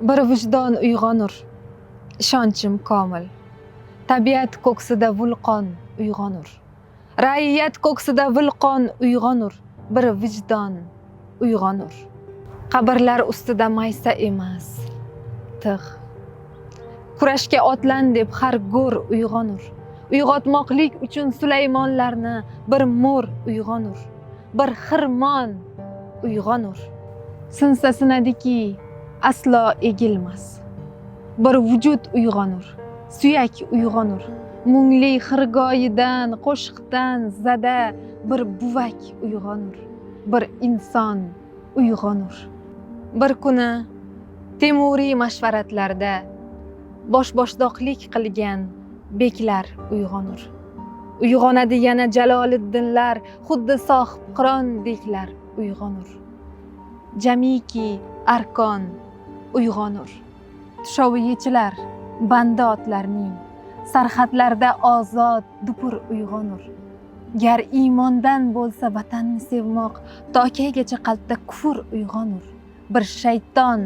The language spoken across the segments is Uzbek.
Bir vijdon uyg'onur, ishonchim komil. Tabiat ko'ksida vulqon uyg'onur, raiyat ko'ksida vulqon uyg'onur, bir vijdon uyg'onur. Qabrlar ustida maysa emas, tig'. Kurashga otlan deb har go'r uyg'onur. Uyg'otmoqlik uchun Sulaymonlarni bir mo'r uyg'onur, bir xirmon uyg'onur. Sinsa sinadiki, aslo egilmas. Bir vujud uyg'onur, suyak uyg'onur. Mungli xirgoyidan, qo'shiqdan zada bir buvak uyg'onur, bir inson uyg'onur. Bir kuni Temuriy mashvaratlarda boshboshdoqlik qilgan beklar uyg'onur. Uyg'onadi yana Jaloliddinlar, xuddi sohibqirondeklar uyg'onur. Jamiki arkon uyg'onur. Tushovi yechilar banda otlarning, sarhadlarda ozod dupur uyg'onur. Gar iymondan bo'lsa vatanni sevmoq, tokaygacha qalbda kufr uyg'onur. Bir shayton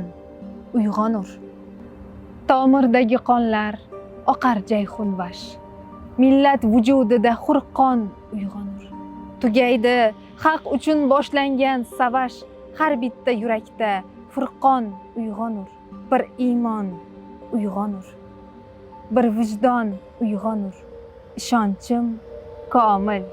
uyg'onur. Tomirdagi qonlar oqar jayhunvash. Millat vujudida hurqon uyg'onur. Tugaydi haq uchun boshlangan savash, har bitta yurakda furqon uyg'onur. Bir iymon uyg'onur. Bir vijdon uyg'onur. Ishonchim komil.